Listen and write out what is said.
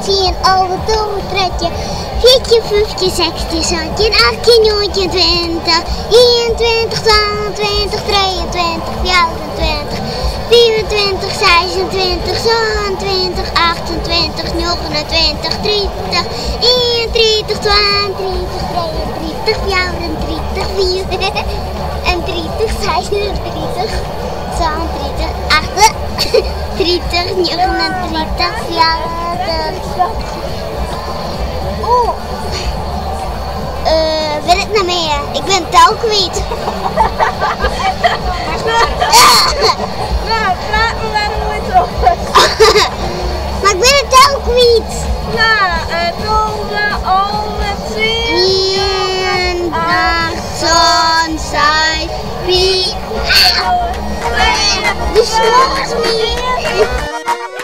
10, 11, 12, 13, 14, 15, 16, 17, 18, 19, 20, 21, 22, 23, 24, 25, 26, 27, 28, 29, 30, 31, 32, 33, 34, 34, 36, 37, 38, 39, 40. Oeh. Weet ik nou meer? Ik ben tel kwyt. Nou, praat me maar hoe het was. Maar ik ben het tel kwyt. Nou, 12, 11, 10, 1, 8, 7, 6, 4. De smoort me.